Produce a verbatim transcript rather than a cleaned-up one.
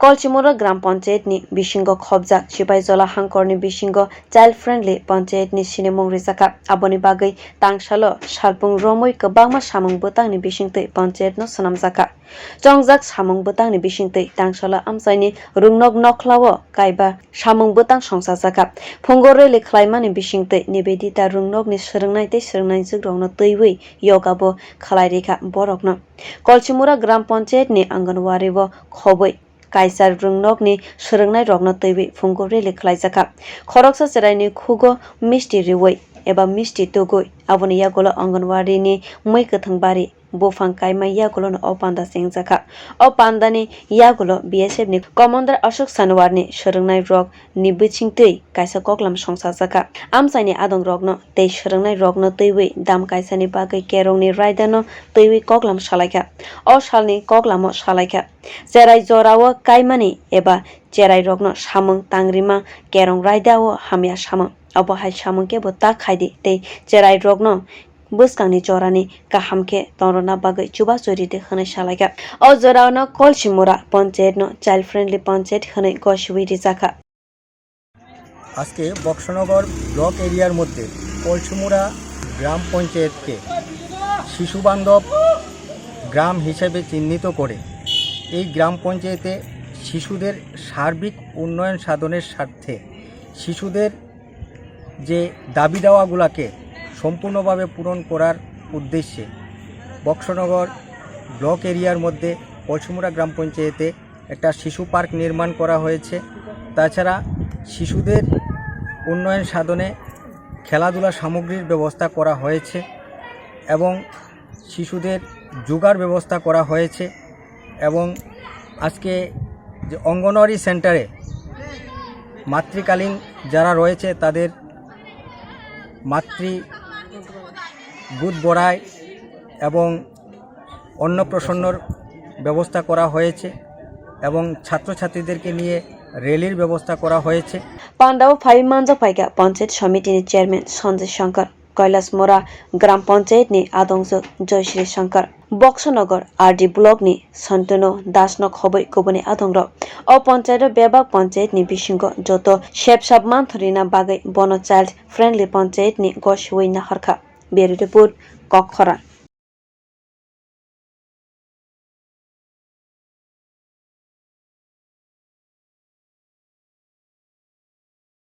Kolchimura Gram Panchayat ni bisingo khobjak Sipaijala hangkor ni bisingo child friendly panchayat ni sinimung rijakha. Aboni bagwi tangsalo salpung romwi kwbangma samung bwtang ni bisingtwi panchayat no swnamjakha. Chongjak samung bwtang ni bisingtwi tangsalo amchaini Rungnok nokhlao kaiba samung bwtang songchajakha. Phungo rally khlaimani bisingtwi Nivedita Rungnok ni swrwngnai tei swrwngnai jwk rokno twiwi yoga bo khlai rikha borokno. Kolchimura Gram Panchayat ni Anganwadi o khobwi kaisa Rungnok ni swrwngnai rokno twiwi phungo rally khlaijakha. Khoroksa chwraini khugo misti riwi eba misti tugwi aboni yagulo Anganwadi ni mwi kwthwng bari buphang kaima yagulo no o panda chengjakha. O panda ni yagulo B S F ni commander Ashok Sanwar ni swrwngnai rok ni bisingtwi kaisa koklam songchajakha. Amchaini adong rokno tei swrwngnai rokno twiwi dam kaisani bagwi kerongni raida no twiwi koklam salaikha. O salni koklamo salaikha. Cherai jorao kaimani eba cherai rokno samung tangrima kerong raida o hamya samung. Obo hai samung kebo ta khaidi tei cherai rokno bwskangni jorani kaham khe tongrwna bagwi chubachu ridi hwnwi salaikha. O jorao no Kolchimura panchayat no child friendly panchayat hwnwi gosiwi rijakha. আজকে বক্সনগর ব্লক এরিয়ার মধ্যে কলসুমুরা গ্রাম পঞ্চায়েতকে শিশু বান্ধব গ্রাম হিসেবে চিহ্নিত করে এই গ্রাম পঞ্চায়েতে শিশুদের সার্বিক উন্নয়ন সাধনের স্বার্থে শিশুদের যে দাবি দাওয়াগুলোকে সম্পূর্ণভাবে পূরণ করার উদ্দেশ্যে বক্সনগর ব্লক এরিয়ার মধ্যে কলসুমুরা গ্রাম পঞ্চায়েতে একটা শিশু পার্ক নির্মাণ করা হয়েছে। তাছাড়া শিশুদের উন্নয়ন সাধনে খেলাধুলা সামগ্রীর ব্যবস্থা করা হয়েছে এবং শিশুদের যোগার ব্যবস্থা করা হয়েছে এবং আজকে যে অঙ্গনওয়াড়ি সেন্টারে মাতৃকালীন যারা রয়েছে তাদের মাতৃ গুদ বড়াই এবং অন্নপ্রাশনর ব্যবস্থা করা হয়েছে এবং ছাত্রছাত্রীদেরকে নিয়ে র্যালির ব্যবস্থা করা হয়েছে। Pandao phai manjak phaikha Panchayat Samiti ni Chairman Sanjay Shankar, Kailasmura Gram Panchayat ni adongjwk Joyshri Shankar, Boksonogor R D Block ni Santanu Das no khobwi kubuni adongrok. O panchayat o bebak panchayat ni bisingo joto sepsap manthorina bagwi bono child friendly panchayat ni gosiwi naharkha. Bureau Report, Kokkhorang.